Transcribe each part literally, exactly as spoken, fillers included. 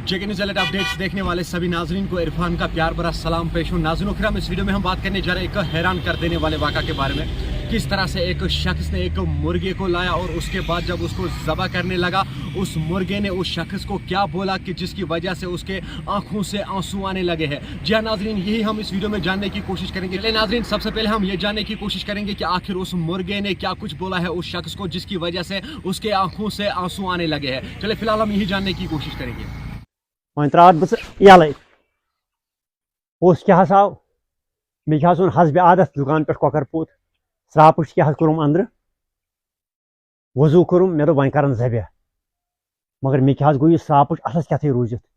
J کے news alert updates دیکھنے والے سبھی ناظرین کو عرفان کا پیار بھرا سلام پیش ہوں۔ ناظرین کرام، اس ویڈیو میں ہم بات کرنے جا رہے ہیں ایک حیران کر دینے والے واقعہ کے بارے میں، کس طرح سے ایک شخص نے ایک مرغے کو لایا اور اس کے بعد جب اس کو ذبح کرنے لگا، اس مرغے نے اس شخص کو کیا بولا کہ جس کی وجہ سے اس کے آنکھوں سے آنسو آنے لگے ہیں۔ جی ہاں ناظرین، یہی ہم اس ویڈیو میں جاننے کی کوشش کریں گے۔ چلے ناظرین، سب سے پہلے ہم یہ جاننے کی کوشش کریں گے کہ آخر اس مرغے نے کیا کچھ بولا ہے اس شخص کو جس کی وجہ سے اس کے آنکھوں سے آنسو آنے لگے ہیں۔ چلے فی الحال ہم یہی جاننے کی کوشش کریں گے۔ وۄنۍ ترٛاوَتھ بہٕ ژٕ یَلَے۔ پوٚژھ کیٛاہ حظ آو؟ مےٚ کیٛاہ حظ اوٚن حسبِ عادت دُکان پٮ۪ٹھ کۄکَر پوٗت۔ ژرٛاپُچ کیٛاہ حظ کوٚرُم أنٛدرٕ؟ وضوٗ کوٚرُم، مےٚ دوٚپ وۄنۍ کَرَن ذبح۔ مگر مےٚ کیٛاہ حظ گوٚو یہِ ژرٛاپُچ اَتھَس کیٛاہ تھٲے روٗزِتھ؟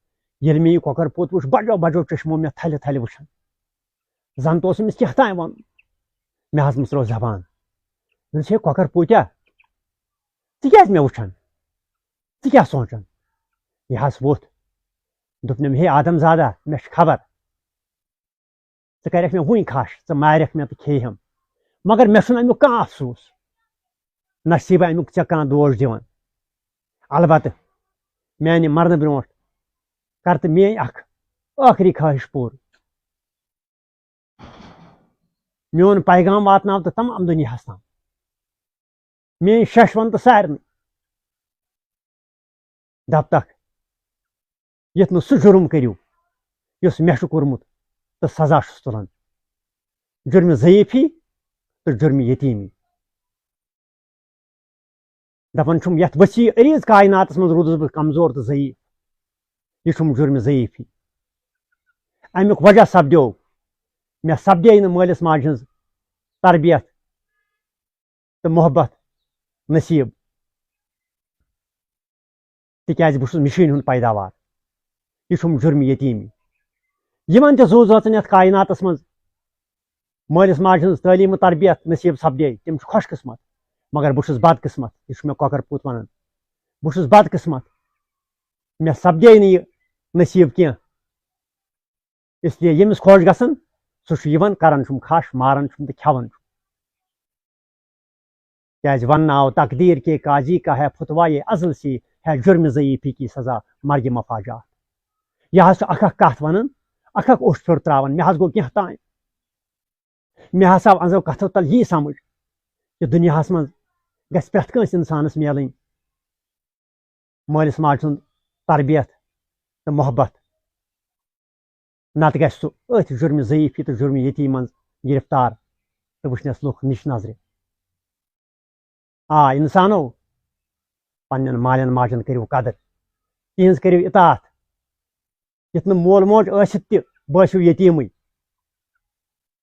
ییٚلہِ مےٚ یہِ کۄکَر پوٗت وُچھ، بَجو بَجو چشمو مےٚ تھَلہِ تھَلہِ وٕچھان۔ زَن تہِ اوس أمِس کینٛہہ تام وَنُن۔ مےٚ حظ مٕژرٲو زبان۔ دوٚپُس، "ہے کۄکَر پوٗتیا، ژٕ کیٛازِ مےٚ وٕچھان؟ ژٕ کیٛاہ سونٛچان؟" یہِ حظ ووٚتھ۔ دوٚپنم، "ہے آدم زادہ، مےٚ چھِ خبر۔ ژٕ کَرٮ۪کھ مےٚ وٕنۍ کھَش، ژٕ مارٮ۪کھ مےٚ تہٕ کھیٚیہِ ہَم۔ مگر مےٚ چھُنہٕ اَمیُک کانٛہہ افسوٗس۔ نصیٖبہ اَمیُک ژےٚ کانٛہہ دوش دِوان۔ البتہٕ میٛانہِ مرنہٕ برٛونٛٹھ کر تہٕ میٛٲنۍ اکھ ٲخری خٲہِش پوٗرٕ۔" میون پیغام واتناو تہٕ تمام دُنیاہَس تام۔ میٛٲنۍ شش وَن تہٕ سارنٕے۔ دَپ تَکھ، یُتھ نہٕ سُہ جُرُم کٔرِو، یُس مےٚ چھُ کوٚرمُت تہٕ سزا چھُس تُلان۔ جُرمہِ ضعیٖفی تہٕ جُرمہِ یتیٖمی۔ دَپان چھُم، یَتھ وسیع عریٖض کایناتَس منٛز روٗدُس بہٕ کمزور تہٕ ضعیٖف۔ یہِ چھُم جُرمہِ ضعیٖفی۔ اَمیُک وجہ سپدیو، مےٚ سپدے نہٕ مٲلِس ماجہِ ہٕنٛز تربیت تہٕ محبت نصیٖب، تِکیٛازِ بہٕ چھُس مِشیٖنہِ ہُنٛد پیداوار۔ یہِ چھُم جُرمہِ یتیٖمی۔ یِمن تہِ زُو زٲژَن یَتھ کایناتَس منٛز مٲلِس ماجہِ ہٕنٛز تعلیٖم و تربیت نصیٖب سپدے، تِم چھِ خۄش قٕسمت، مگر بہٕ چھُس بد قٕسمت، یہِ چھُ مےٚ کۄکَر پوٗت وَنان۔ بہٕ چھُس بد قٕسمت، مےٚ سپدے نہٕ یہِ نصیٖب کینٛہہ۔ اس لیے ییٚمِس خۄش گژھان، سُہ چھُ یِوان، کران چھُم کھَش، ماران چھُم تہٕ کھٮ۪وان چھُم۔ کیٛازِ وننہٕ آو، تقدیر کے قاضی کا ہے فتویٰ ازل سی، ہے جرم ضعیفی کی سزا مرگ مفاجات۔ یہِ حظ چھُ اکھ اکھ کتھ ونان، اکھ اکھ اوٚش پھیوٚر تراوان۔ مےٚ حظ گوٚو کینٛہہ تام۔ مےٚ ہسا آو أہنٛزو کتھو تل یی سمجھ کہِ دُنیاہس منٛز گژھِ پرٛٮ۪تھ کٲنٛسہِ انسانس میلٕنۍ مٲلِس ماجہِ ہُنٛد تربیت تہٕ محبت۔ نتہٕ گژھِ سُہ أتھۍ جُرمہِ ضعیفی تہٕ جُرمہِ یتیٖم منٛز گرفتار تہٕ وٕچھنس لُکھ نِچ نظرِ۔ آ، انسانو، پننٮ۪ن مالٮ۪ن ماجن کٔرِو قدر، تِہنٛز کٔرِو اطاعت۔ یُتھ نہٕ مول موج ٲسِتھ تہِ بٲسِو یتیٖمٕے۔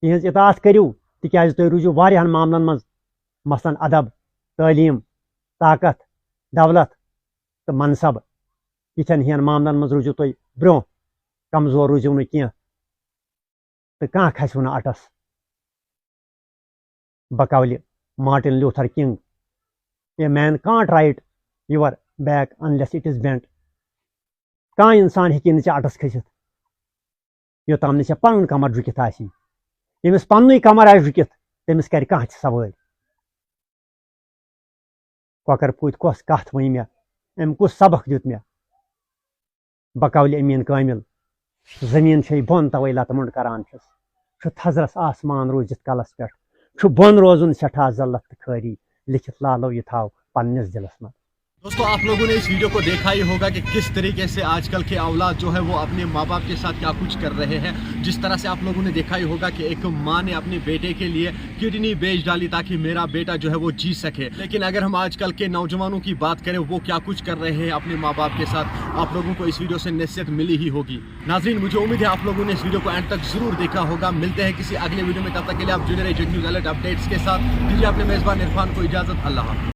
تِہنٛز اطاعت کٔرِو، تِکیٛازِ تُہۍ روٗزِو واریاہن معاملن منٛز، مثلاً ادب، تعلیٖم، طاقت، دولت تہٕ منصب۔ یِتھٮ۪ن ہِوٮ۪ن معاملن منٛز روٗزِو تُہۍ برٛونٛہہ، کمزور روٗزِو نہٕ کینٛہہ۔ تہٕ کانٛہہ کھسِو نہٕ اَٹَس۔ بقولِ Martin Luther King, "A man can't write your back unless it is bent." کانٛہہ انسان ہیٚکہِ نہٕ ژےٚ اَٹَس کھٔسِتھ، یوٚتام نہٕ ژےٚ پَنُن کمر جُکِتھ آسی۔ ییٚمِس پَننُے کمر آسہِ جُکِتھ، تٔمِس کَرِ کانٛہہ تہِ سوٲرۍ۔ کۄکر پوٗتۍ کۄس کتھ ؤنۍ مےٚ؟ أمۍ کُس سبق دیُت مےٚ؟ بقولِ امین کامل، زٔمیٖن چھے بۄن، توے لتہٕ مۄنڈ کران چھِس۔ چھُ تھزرس آسمان روٗزِتھ کلس پٮ۪ٹھ، چھُ بۄن روزُن سٮ۪ٹھاہ ذلت تہٕ خٲری۔ لیکھِتھ لالو یہِ تھاو پننِس دِلس منٛز۔ دوستو، आप लोगों ने इस वीडियो को देखा ही होगा कि किस तरीके से आजकल के औलाद जो है वो अपने माँ बाप के साथ क्या कुछ कर रहे हैं। जिस तरह से आप लोगों ने देखा ही होगा कि एक माँ ने अपने बेटे के लिए किडनी बेच डाली ताकि मेरा बेटा जो है वो जी सके। लेकिन अगर हम आजकल के नौजवानों की बात करें, वो क्या कुछ कर रहे हैं अपने माँ बाप के साथ, आप लोगों को इस वीडियो से नसीहत मिली ही होगी। नाजरीन, मुझे उम्मीद है आप लोगों ने इस वीडियो को एंड तक जरूर देखा होगा। मिलते हैं किसी अगले वीडियो में, तब तक के लिए आप जुड़े रहिए जेके न्यूज अलर्ट अपडेट्स के साथ। दीजिए अपने मेजबान इरफान को इजाजत। अल्लाह हाफिज।